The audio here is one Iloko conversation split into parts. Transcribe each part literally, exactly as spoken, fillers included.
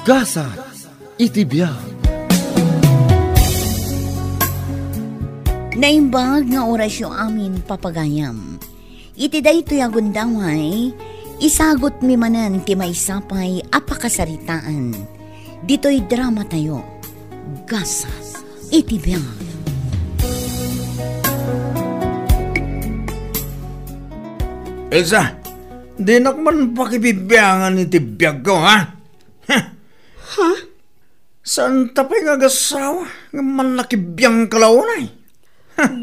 Gasat iti biag. Naimbag nga orasyo amin, papagayam. Iti daytoy a gundaway, isagutmi manen ti maysa pay a pakasaritaan. Ditoy dramatayo, Gasat iti biag. Elsa, dinak man pakibibiangan iti biagko, ha? Ha? Ha? Saan ta pay nga agasawa nga mannakibiang ka la unay?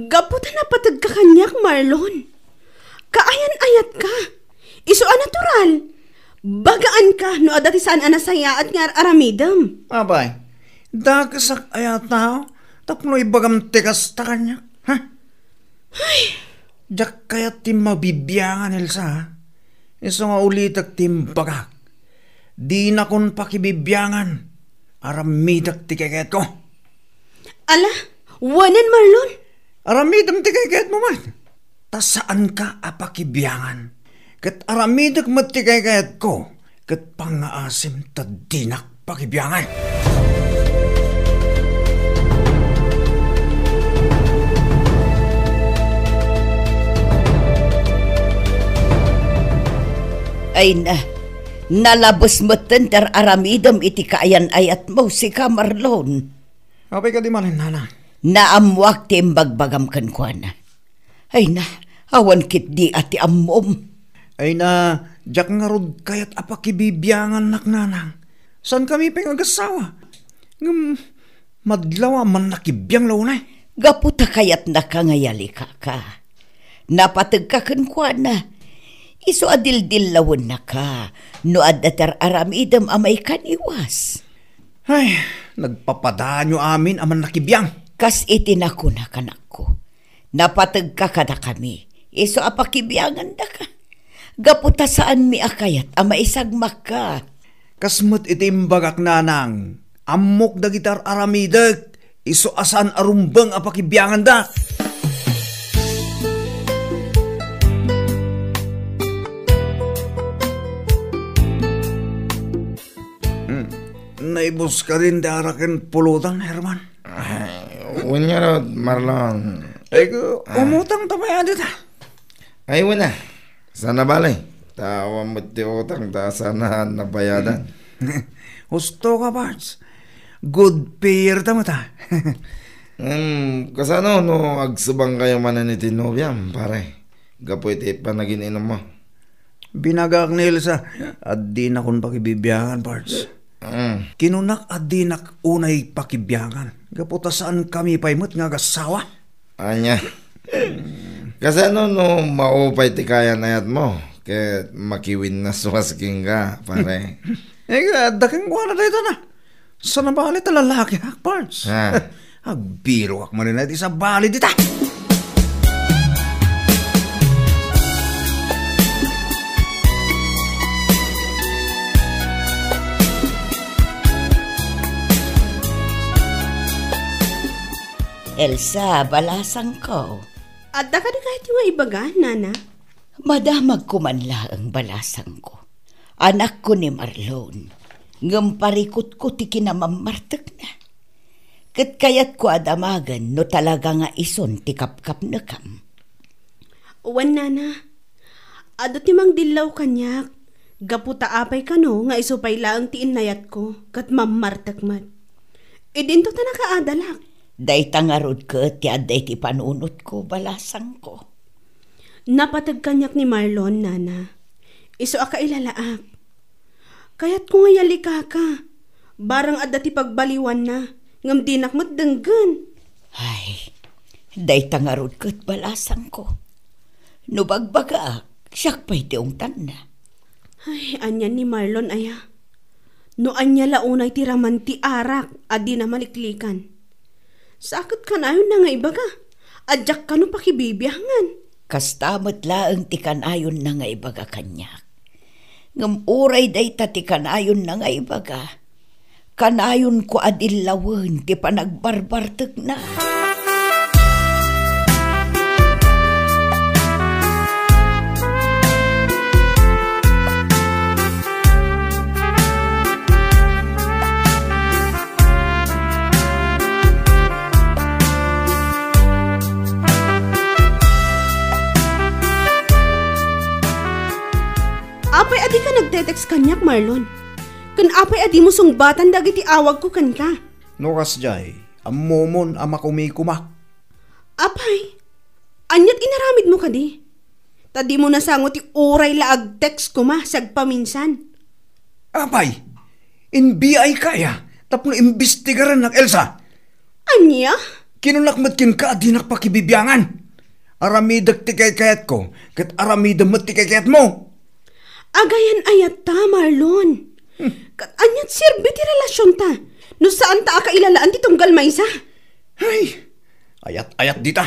Gapu ta napategka kaniak, Marlon. Kaayan-ayatka. Isu a natural. Bagaanka no adda ti saan a nasayaat nga ar-aramidem. Apay, dakesak aya a tao tapno ibagam ti kasta kaniak, ha? Ay. Diak kayat ti mabibiangan, Elsa, ha? Isu nga ulitek ti imbagak. Dinakon pakibibiangan. Aramidek ti kaykayatko. Ala, wanen, Marlon? Aramidem ti kaykayatmo met. Ta saanka a pakibiangan. Ket aramidek met ti kaykayatko, ket pangngaasim ta dinak pakibiangan. Ay na, nalabes metten ti ar-aramidem iti kaayan-ayatmo, sika, Marlon. Apay kadi manen, Nana? Naammoak ti imbagbagam kenkuana. Ay na, awan ketdi a ti ammom. Ay na, diak ngarud kayat a pakibibiangannak, Nanang. Saankami pay nga agasawa. Ngem, madlaw a mannakibiang la unay. Gapu ta kayatnaka nga yalikaka. Napategka kenkuana. Isu a dildillawennaka no adda ti ar-aramidem a maikaniwas. Ay, nagpapadaanyo amin a mannakibiang. Kas iti nakuna, kanakko, napategka kadakami, isu a pakibiangandaka. Gapu ta saanmi a kayat a maisagmakka. Kas met iti imbagak, Nanang, ammok dagiti ar-aramidek, isu a saan a rumbeng a pakibiangandak. Hmm. Naibus ka din ti arak ken pulutan, Herman? Ay, wen ngarud, Marlon. Ay, ku-, ah, umutang ta pay adi ta. Ay, wen a. Saan a bale. Ta awan met ti utang ta saan a nabayadan. Husto ka, Pards. Good payer ta met, ah. Hmm, kasano no agsubangkayo manen iti nobiam, pare? Gapu iti panagin-inummo. Binagak ni Elsa, adinakon pakibibiangan, Pards. Mm. Kinunak a dinak unay pakibiangan. Gapu ta saankami pay met nga agasawa. Ania? Kasano no maupay ti kaayan-ayatmo ket makiwinnaswas kenka, pare? Eh, adda kenkuana dayta na. Saan a bale ta lalakiak, Pards. Ah. Agbiroak manen a di sabali dita. Elsa, balasangko. Adda kadi kayatyo nga ibaga, Nana? Madamagko man laeng, balasangko. Anakko ni Marlon, ngem parikutko ti kinamammartekna. Ket kayatko a damagen no talaga nga isun ti kapkapnekam. Wen, Nana, adda ti mangdillaw kaniak, gapu ta apay kano nga isu pay laeng ti innayatko ket mammartek met. Idinto ta nakaadalak. Dayta ngarud ket ti adda iti panunotko, balasangko. Napateg kaniak ni Marlon, Nana. Isu a kailalaak. Kayatko nga yalikaka. Barang adda ti pagbaliwanna, ngem dinak met denggen. Ay, dayta ngarud ket balasangko. No bagbagaak, siak pay ti ungtanna. Ay, anian ni Marlon aya? No ania la unay ti raman ti arak a dina maliklikan. Sa ket kanayonna nga ibaga, a diak kano pakibibiangan. Kasta met laeng ti kanayonna nga ibaga kaniak. Ngem uray dayta ti kanayonna nga ibaga, kanayonko a dillawen ti panagbarbartekna. kaniak, Marlon. Ken apay a dimo sungbatan dagiti awagko kenka? No kasdiay, ammomon a makumikumak. Apay, aniat inaramidmo kadi? Ta dimo nasango ti uray la ag-text koma sagpaminsan. Apay, inbiay kaya tapno imbestigarannak, Elsa? Ania? Kinunak met kenka a dinak pakibibiangan. Aramidek ti kaykayatko, ket aramidem met ti kaykayatmo. Agayan-ayatta, Marlon. Hmm. Ket aniat serbi ti relasionta no saanta a kailalaan ti tunggal maysa? Ay, ayat-ayat dita.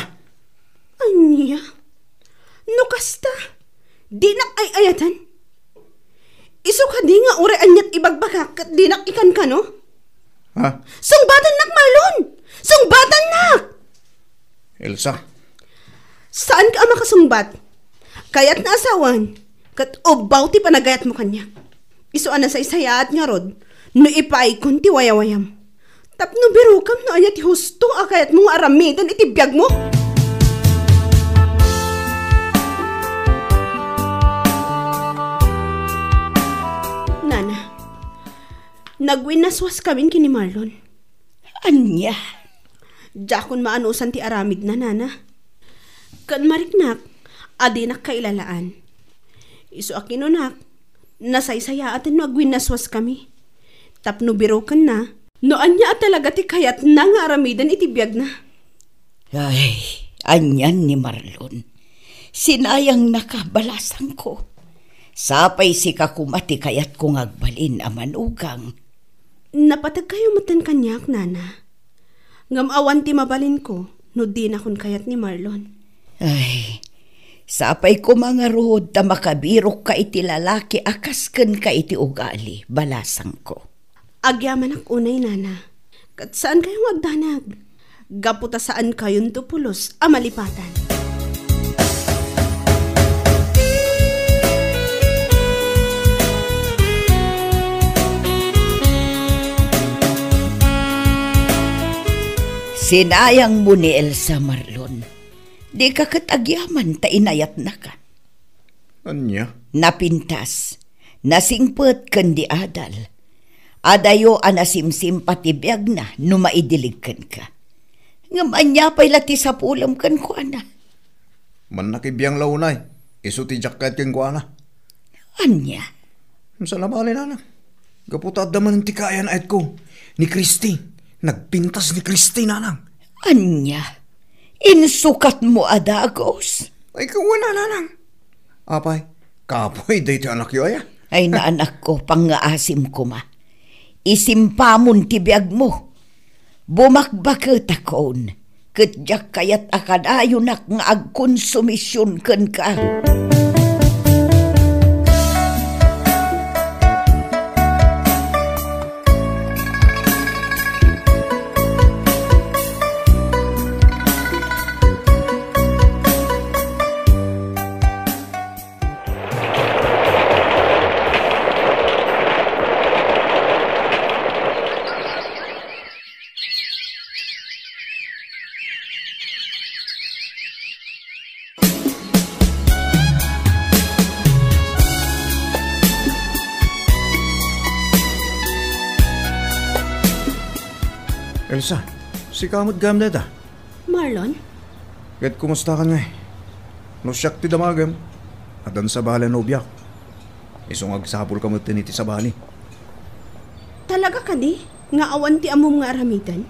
Ania? No kasta, dinak ay-ayaten. Isu kadi nga uray aniat ibagbagak ket dinak ikankano? Ha? Sungbatannak, Marlon! Sungbatannak! Elsa. Saanka a makasungbat. Kayatna a sawen, ket ubbaw ti panagayatmo kaniak. Isu a nasaysayaat ngarud no ipaikon ti wayawayam. Tapno birokam no ania ti husto a kayatmo nga aramiden iti biagmo. Nana, nagwinnaswaskamin ken ni Marlon. Ania? Diakon maanusan ti aramidna, Nana. Ken mariknak a dinak kailalaan. Isu a kinunak, nasaysayaaten no agwinnaswaskami. Tapno birokenna, no ania a talaga ti kayatna nga aramiden iti biagna. Ay, anian ni Marlon. Sinayangnaka, balasangko. Sapay sika koma ti kayatko nga agbalin a manugang. Napategkayo metten kaniak, Nana. Ngem awan ti mabalinko no dinakon kayat ni Marlon. Ay, sapay koma ngarud ta makabirokka iti lalaki a kas kenka iti ugali, balasangko. Agyamanak unay, Nana. Ket saankayo nga agdanag. Gapu ta saankayonto pulos a malipatan. Sinayangmo ni Elsa, Marlon. Dika ket agyaman ta inayatnaka. Ania? Napintas, nasingpet ken di adal. Adayo a nasimsimpa ti biagna no maidilig kenka. Ngem ania pay la ti sapulem kenkuana? Mannakibiang la unay, isu ti diak kayat kenkuana. Ania? Salabali, Nanang. Gapu ta adda manen ti kaayan-ayatko ni Christy. Nagpintas ni Christy, Nanang. Ania? Insukatmo a dagus? Ay, kawana, Nanang. Apay, kapoy daytoy anakyo aya? Ay, naanakko, pangngaasim koma. Isimpamon ti biagmo. Bumakbaketakon, ket diak kayat a kadayonak nga agkonsumision kenka. Elsa, sika met gayam dayta? Marlon? Ket kumustakan ngay? No siak ti damagem, addan sabali a nobiak. Isu nga agsapulka metten iti sabali. Talaga kadi nga awan ti ammom nga aramiden?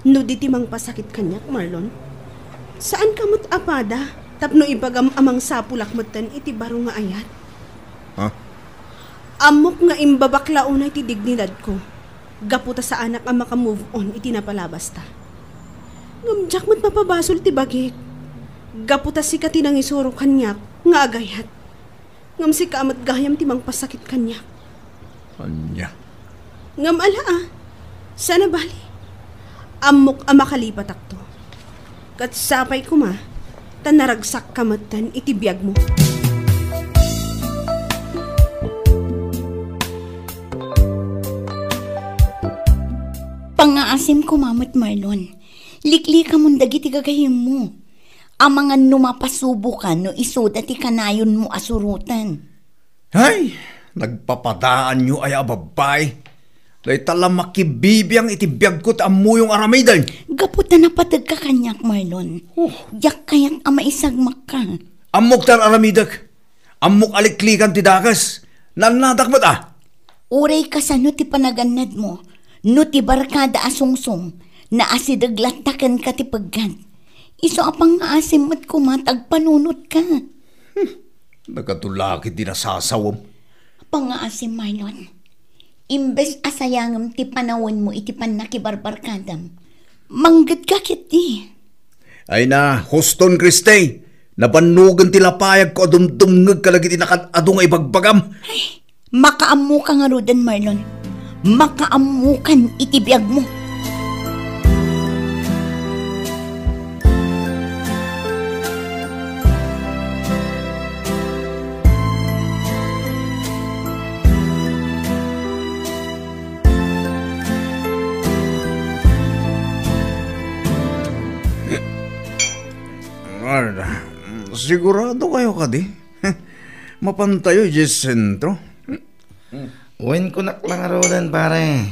No di ti mangpasakit kaniak, Marlon? Saanka met a pada tapno ibagam a mangsapulak metten iti baro nga ayat? Ha? Ammok nga imbabakla unay ti dignidadko gapu ta saanak a maka-move on iti napalabasta. Ngem diak met mapabasol ti bagik gapu ta sika ti nangisuro kaniak nga agayat. Ngem sika met gayam ti mangpasakit kaniak. Ania? Ngem ala a, saan a bali. Ammok a makalipatakto. Ket sapay koma, ta naragsakka metten iti biagmo. Pangngaasim koma met, Marlon. Liklikamon dagiti gagayyemmo. Amangan no mapasubokan no isuda ti kanayonmo a suroten. Ay, Nagpapadaanyo aya a babbai? Dayta la makibibiang iti biagko ti ammoyo nga aramiden. Gapu ta napategka kaniak, Marlon. Oh. Diak kayat a maisagmakka. Ammok ti ar-aramidek. Ammok a liklikan ti dakes. Naannadak met a. Uray kasano ti panagannadmo, no ti barkada a sungsong, naasideg latta kenka ti peggat. Isu a pangngaasim met koma ti agpanunotka. Hmm. Nagadu la ketdi nasasawem. Pangngaasim, Marlon. Imbes a sayangem ti panawenmo iti pannakibarbarkadam, manggetka ketdi. Ay na, huston, Christy. Nabannogen ti lapayagko a dumdumngeg kadagiti nakan-adu nga ibagbagam. Ay, makaammoka ngaruden, Marlon. Makaammokan iti biagmo. Arda, sigurado kayo kadi? Mapantayo idiay sentro? Wen, kunak la ngaruden, pare.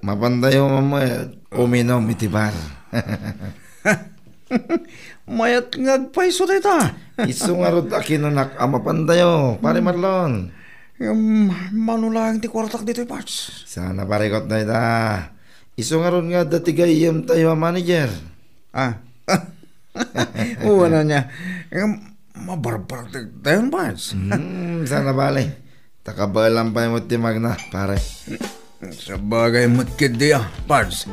Mapantayo met uminom iti bar. Mayat nga agpayso dayta. Isu ngarud a kinunak a mapantayo, pare Marlon. Ngem, mano laeng ti kuartak ditoy, Pards? Saan a parikut dayta. Isu ngarud nga adda ti gayyemtayo a manager. Ah. Oo, ano niya? Ngem, mabarbartek tayon, Pards. Hmm, saan a bale. Ta kabaelan pay met ti magna, pare. Sabagay met ketdi a, Pards.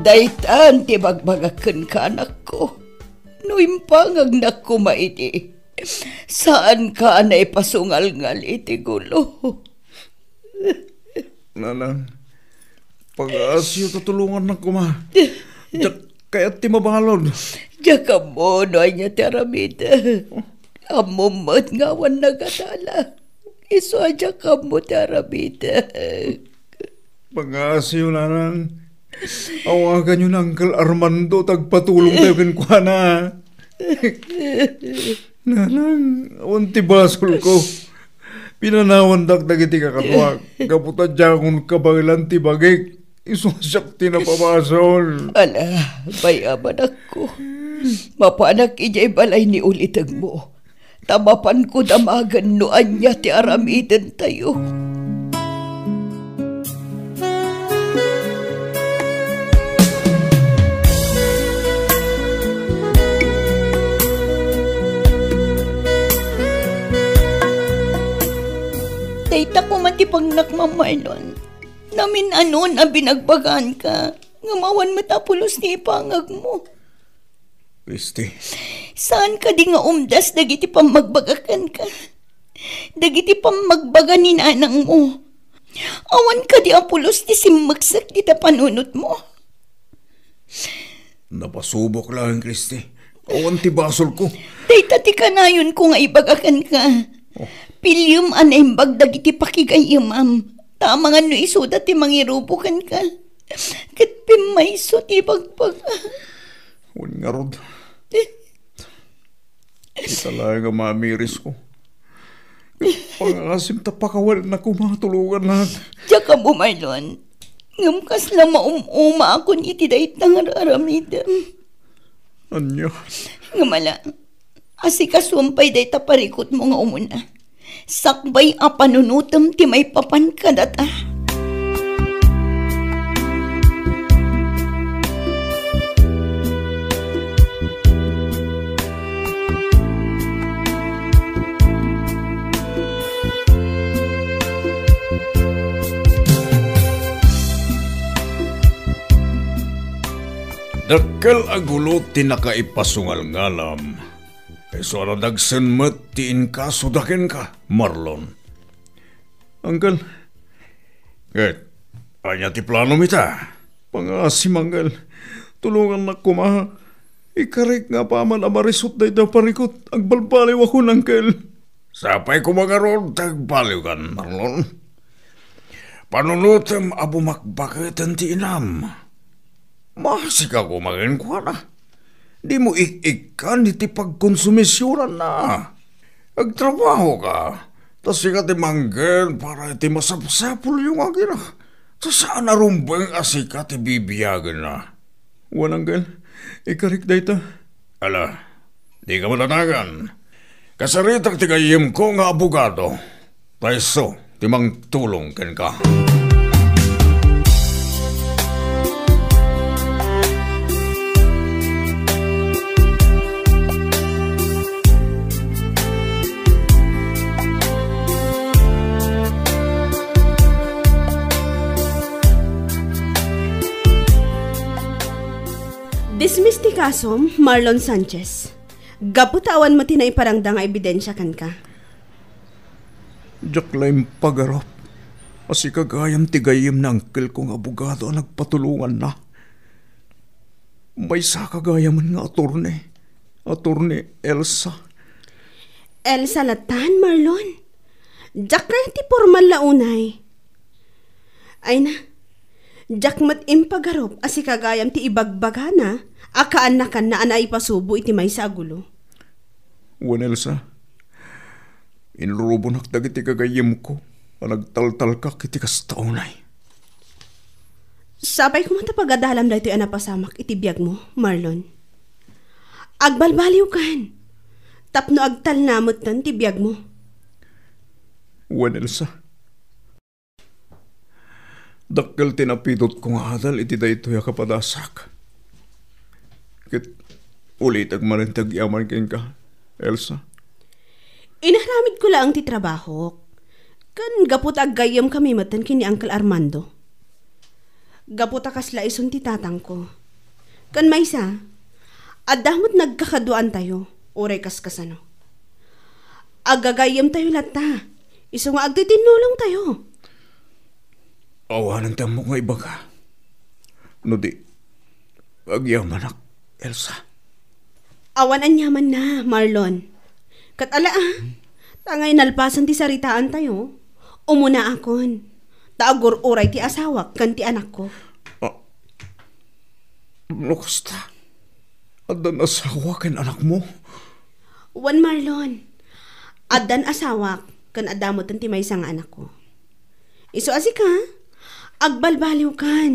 Daytan ti bagbagak kenka, anakko. No impangagnak koma idi, saanka a naipasungalngal iti gulo. Nanang, pagaasiyo ta tulongannak koma. Diak kayat ti mabalud. Diak ammo no ania ti aramidek. Ammom met nga awan nagatala. Isu a diak ammo ti aramidek. Pangngaasim, nanang. Awaganyo ni Uncle Armando, ta agpatulongtayo kenkuana. Nanang, awan ti basolko. Pinanawandak dagiti kakaduak, gapu ta diakon kabaelan ti bagik. Isu a siak ti napabasol. Ala, bay-am, anakko. Mapanak idiay balay ni ulitegmo. Ta mapanko damagen no ania ti aramidentayo. Dayta koma ti pagnak, Ma'am Marlon. Namin-anon a binagbaganka, ngem awan met a pulos ti ipangagmo. Christy. Saan kadi nga umdas dagiti pammagbagak kenka? Dagiti pammagbaga ni nanangmo? Awan kadi a pulos ti simmeksek dita panunotmo? Napasubok laeng, Christy. Awan ti basolko. Dayta ti kanayonko nga ibaga kenka. Oh. Piliem a naimbag dagiti pakigayyemam. Ta amangan no isuda ti mangirubo kenka. Ket pimmayso ti ibagbaga. Wen ngarud. Ita laeng a mamirisko. Pangngaasim ta pakawanennak koma, tulongannak. Diak ammo, Marlon. Ngem kasla maum-umaakon iti dayta nga ar-aramidem. Ania? Ngem ala, asikasuem pay dayta parikutmo nga umuna. Sakbay a panunotem ti maipapan kadata. Dakkel a gulo ti nakaipasungalngalam. Isu a nadagsen met ti inkasoda kenka, Marlon. Uncle. Ket, ania ti planom ita? Pangngaasim, Uncle. Tulongannak koma. Ikarik nga apaman a marisut dayta parikut. Agbalbaliwakon, Uncle. Sapay koma ngarud ta agbaliwkan, Marlon. Panunotem a bumakbaketen ti inam. Maasika koma kenkuana. Dimo ik-ikkan iti pagkonsumisionanna. Agtrabahoka, ta sika ti manggen para iti masapsapulyo nga agina. Ta saan a rumbeng a sika ti bibiagenna. Wen, Angel, ikarik dayta. Ala, dika madanagan. Kasaritak ti gayyemko nga abogado. Ta isu ti mangtulong kenka. Dismiss ti kasom, Marlon Sanchez. Gapu ta awan met ti naiparangda nga ebidensia kenka. Diak la impagarup a sika gayam ti gayyem ni angkelko nga abogado a nagpatulonganna. Maysaka gayamen nga atorne, Atorne Elsa. Elsa latan, Marlon. Diak kayat ti pormal la unay. Ay na, diak met impagarup a sika gayam ti ibagbagana a kaannakanna a naipasubo iti maysa a gulo. Wen, Elsa, inrubonak dagiti gagayyemko a nagtaltalkak iti kasta unay. Sapay koma ta pagadalam daytoy a napasamak iti biagmo, Marlon. Agbalbaliwkan tapno agtalna metten ti biagmo. Wen, Elsa. Dakkel ti napidutko nga adal iti daytoy a kapadasak. Ket ulitek manen ti agyaman kenka, Elsa. Inaramidko laeng ti trabahok. Ken gapu ta aggayyemkami metten ken ni Uncle Armando. Gapu ta kasla isun ti tatangko. Ken maysa, adda met nagkakaduaantayo, uray kaskasano. Aggagayyemtayo latta, isu nga agtitinnulongtayo. Awanen ti ammok nga ibaga. No di, agyamanak, Elsa. Awan aniamanna, Marlon. Ket ala, ah, ta nga inalpasen ti saritaantayo, umunaakon, ta agur-uray ti asawak ken ti anakko. Ah, no kasta, addan asawa ken anakmo? Wen, Marlon. Addan asawak ken adda metten ti maysa nga anakko. Isu a sika, agbalbaliwkan,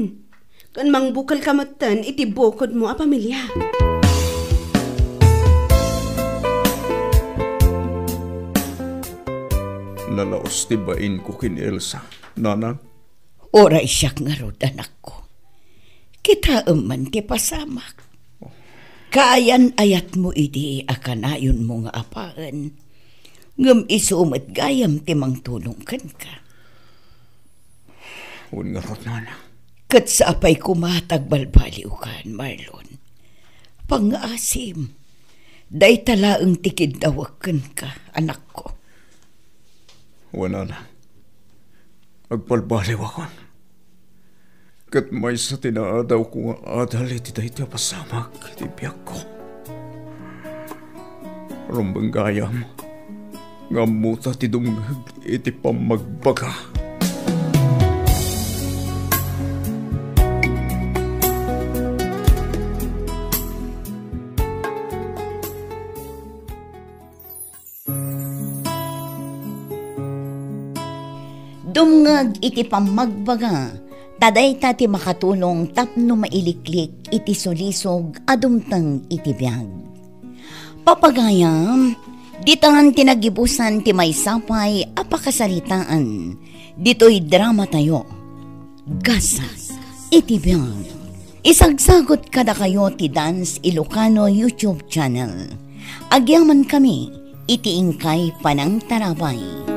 ken mangbukelka metten iti bukodmo a pamilia. Nalaus ti bainko ken Elsa, Nanang. Uray siak ngarud, anakko. Kitaem man ti pasamak. Kaayan-ayatmo idi a kanayonmo nga apaen, ngem isu met gayam ti mangtulong kenka. Wen ngarud, Nana. Ket sapay koma ta agbalbaliwkan, Marlon. Pangngaasim, dayta laeng ti kiddawek kenka, anakko. Wen, Nana. Agbalbaliwakon. Ket maysa ti naadawko nga adal iti daytoy a pasamak iti biagko. Rumbeng gayam nga ammota ti dumngeg iti pammagbaga. Dumngeg iti pammagbaga, ta dayta ti makatulong tapno mailiklik iti sulisog a dumteng iti biag. Papagayam, ditan ti nagibusan ti maysa pay a pakasaritaan ditoy dramatayo, Gasat iti Biag. Isagsagut kadakayo ti Dance Ilocano YouTube channel. Agyamankami iti inkay panangtarabay.